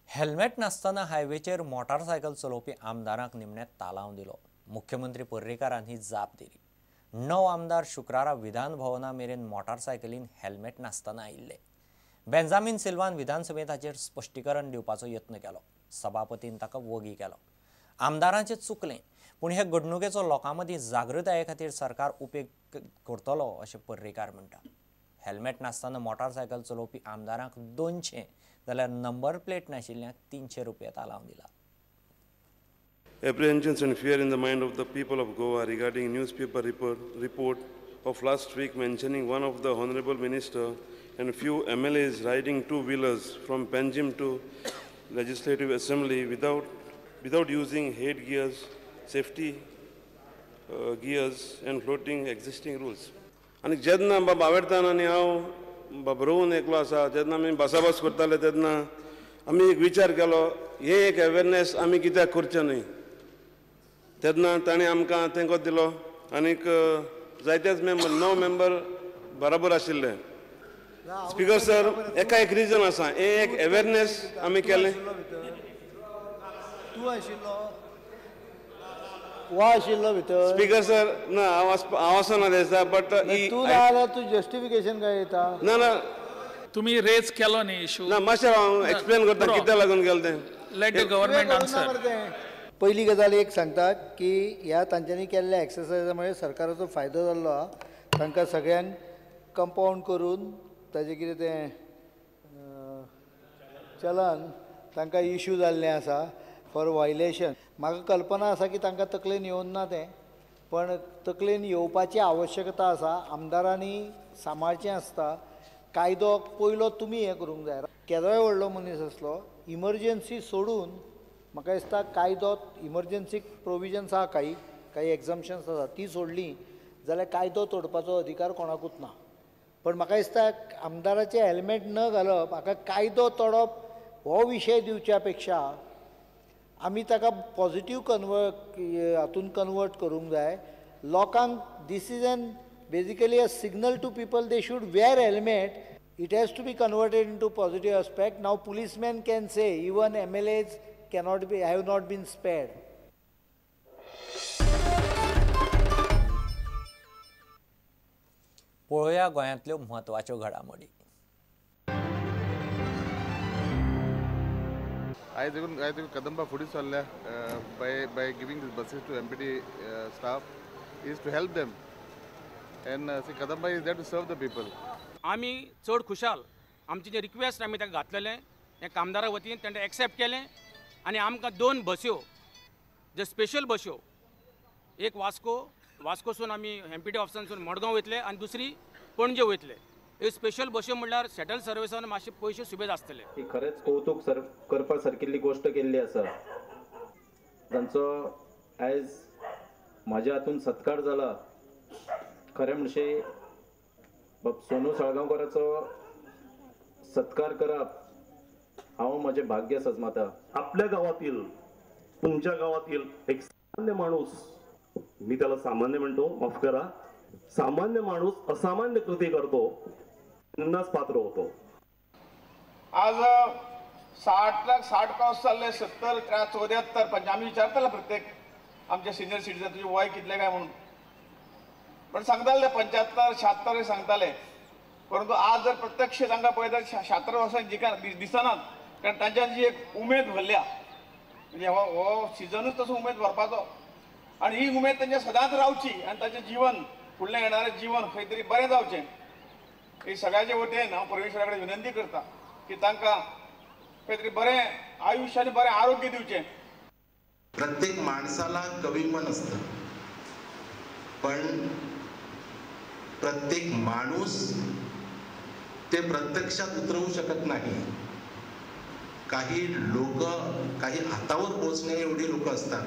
Helmet नासतना हायवेचेर motorcycle चलोवपी आमदारांक निमणे तालांव दिलो. मुख्यमंत्री पर्रीकारान ही जाप दिली. 9 आमदार शुक्रारा विधान भवना मेरेन मोटारसायकलीन हेल्मेट नासतना आयिल्ले. बेंजामीन सिल्वान विधानसभेंत हाचेर स्पश्टीकरण दिवपाचो यत्न केलो. सभापतीन ताका वगी केलो. आमदारांचें चुकलें, पूण हे घडणुकेचो लोकां मदीं जागृताये खातीर सरकार उपेग करतलो अशें पर्रीकार म्हणटा. हेल्मेट नासतना मोटारसायकल चलोवपी आमदारांक 200 जाल्यार नंबर प्लेट नाशिल्ल्यांक 300 रुपया तालांव दिला. Apprehensions and fear in the mind of the people of Goa regarding newspaper report of last week mentioning one of the honorable minister and few MLAs riding two-wheelers from Panjim to Legislative Assembly without using head gears, safety gears and floating existing rules. आनी जेन्ना बाब आवडताना आनी हांव बाब रोवन एकलो आसा जेन्ना आमी भासाभास करताले तेन्ना आमी एक विचार केलो हे एक अवेरनेस आमी कित्याक करचें न्हय. तेन्ना ताणें आमकां तेंको दिलो आनीक जायतेच मेंबर 9 मेंबर बराबर आशिल्ले. स्पीकर सर एका एक रिजन आसा हे एक अवेरनेस आमी केलें. तूं आशिल्लो वा आशिल्लो भितर स्पीकर सर ना हांव आसना दिसता बट तूं ना जाल्यार तूं जस्टिफिकेशन काय येता. ना ना तुमी रेज केलो न्ही इशू. ना मातशें हांव एक्सप्लेन करता कित्याक लागून केलें तें. Let the government answer. पयली गजाल एक सांगता की ह्या तांच्यांनी केल्ल्या एक्सरसायजा मुळे सरकाराचो फायदो जाल्लो आहा. तांकां सगळ्यांक कंपावंड करून ताजें कितें तें चलन तांकां इशू जाल्लें आसा फॉर वायलेशन. म्हाका कल्पना आसा की तांकां तकलेन येवन ना तें, पण तकलेन येवपाची आवश्यकता आसा. आमदारांनी सांबाळचें आसता. कायदो पयलो तुमी हें करूंक जाय. केदोय व्हडलो मनीस आसलो इमर्जन्सी सोडून म्हाका दिसता कायदो इमर्जन्सीक प्रोविजन्स आहा काही काही एग्जम्पशन्स आसा ती सोडली जाल्यार कायदो तोडपाचो अधिकार कोणाकूच ना. पण म्हाका दिसता आमदाराचें हेल्मेट न घालप हाका कायदो तोडप हो विशय दिवच्या पेक्षा आमी ताका पॉजिटीव कन्वर्ट हातून कन्वर्ट करूंक जाय. लोकांक this is an basically a signal to people they should wear helmet. It has to be converted into positive aspect. Now policemen can say even MLAs cannot be, have not been spared. पळोवया गोंयांतल्यो म्हत्वाच्यो घडामोडी. आयज देखून कदंबा फुडें सरल्या by giving this buses to MPT staff is to help them and see Kadamba is there to serve the people. आमी चड खुशाल आमची जे रिक्वेस्ट आमी ताका घातलेलें हें कामदारा वतीन ताणें एक्सेप्ट केलें आनी आमकां 2 बस्यो जे स्पेशल बस्यो एक वास्को वास्कोसून आमी एमपीटी ऑफिसांसून मडगांव वयतले आनी दुसरी पणजे वयतले. ह्यो स्पेशल बस्यो म्हणल्यार सेटल सर्विसान मातशे पयशे सुबेज आसतले. ही खरेंच कौतूक सर करपा सारकिल्ली गोश्ट केल्ली आसा. तांचो आयज म्हाज्या हातून सत्कार जाला. खरें म्हणशी बाब सोनू साळगांवकाराचो सत्कार करप हांव म्हजें भाग्य सजमाता. आपल्या गावातील तुमच्या गावातील एक सामान्य माणूस, मी त्याला सामान्य म्हणतो माफ करा, सामान्य माणूस असामान्य कृती करतो त्यांनाच पात्र होतो. आज 60 लाख 60 क्रॉस चालले 70 74 पंच आमी विचारताले प्रत्येक आमच्या सिनियर सिटीजन तुजें वय कितलें काय म्हणून, पण सांगताले 75 76 सांगताले. परंतु आज जर प्रत्यक्ष तांकां पळयता 76 वर्सां जिका दिसनात, कारण तांच्यान जी एक उमेद भरल्या म्हणजे हो सिजनूच तसो उमेद भरपाचो आनी ही उमेद तांच्या सदांच रावची आनी तांचें जीवन फुडलें येणारें जीवन खंय तरी बरें जावचें ही सगळ्याचे वटेन हांव परमेश्वरा कडेन विनंती करता की तांकां खंय तरी बरें आयुश्य आनी बरें आरोग्य दिवचें. प्रत्येक माणसाला कवी मन असतं, पण प्रत्येक माणूस ते प्रत्यक्षात उतरवू शकत नाही. काही लोक काही हातावर पोचणे एवढी लोक असतात,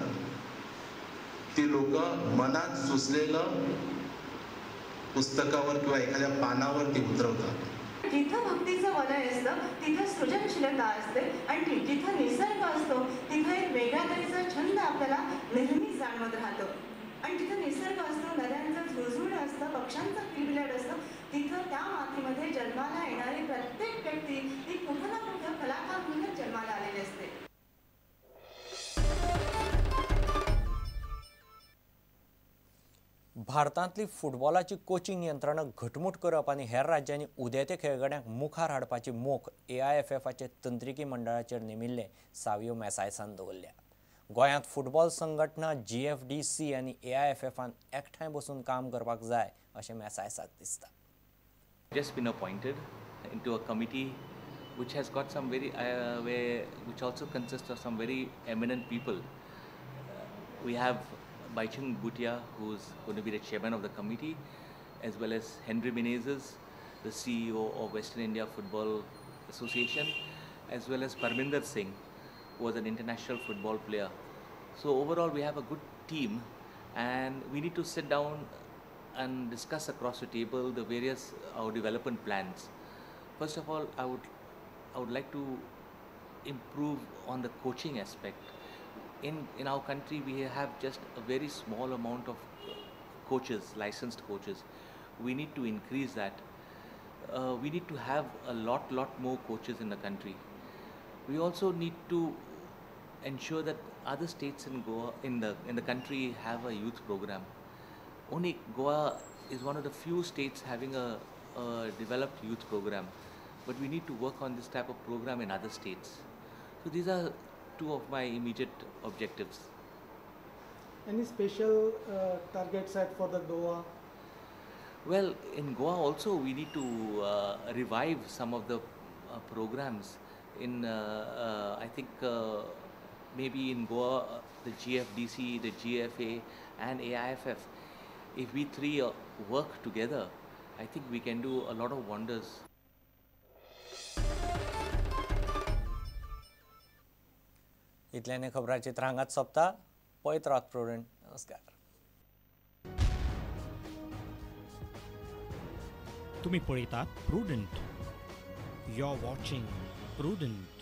ती लोक मनात सुचलेलं पुस्तकावर किंवा एखाद्या पानावर ती उतरवतात. जिथं भक्तीचं वलय असतं तिथं सृजनशीलता असते आणि जिथं निसर्ग असतो तिथं एक वेगळ्या तऱ्हेचा छंद आपल्याला नेहमी जाणवत राहतो. आणि जिथं निसर्ग असतो, नद्यांचं झुळझुळ असतं, पक्ष्यांचं किलबिलाट असतं, तिथं त्या मातीमध्ये जन्माला येणारी प्रत्येक व्यक्ती ही कुठं ना कुठं कलाकार म्हणूनच जन्माला आलेली असते. भारतांतली फुटबॉलाची कोचिंग यंत्रणा घटमूट करप आनी हेर राज्यांनी उदेते खेळगड्यांक मुखार हाडपाची मोख AIFFाचे तंत्रिकी मंडळाचेर नेमिल्ले सावियो मेसायसान दवरल्या. गोंयांत फुटबॉल संघटना GFDC आनी AIFFान एकठांय बसून काम करपाक जाय अशें मेसायसाक दिसता. Just been appointed into a committee which has got some very which also consists of some very eminent people. We have Baichung Bhutia, who's going to be the chairman of the committee, as well as Henry Menezes, the CEO of Western India Football Association, as well as Parminder Singh, who was an international football player. So overall we have a good team, and we need to sit down and discuss across the table the various our development plans. First of all, I would like to improve on the coaching aspect. In our country, we have just a very small amount of coaches, licensed coaches. We need to increase that. We need to have a lot more coaches in the country. We also need to ensure that other states in Goa, in the country, have a youth program. Only Goa is one of the few states having a developed youth program, but we need to work on this type of program in other states. So these are two of my immediate objectives. Any special target set for the Goa? Well, in Goa also we need to revive some of the programs. In I think maybe in Goa, the GFDC, the GFA and AIFF, if we three work together, I think we can do a lot of wonders. इतल्याने खबराचित्र हांगाच सोंपता. पळयत रावत prudent. नमस्कार. तुम्ही पळयतात Prudent. You are watching Prudent.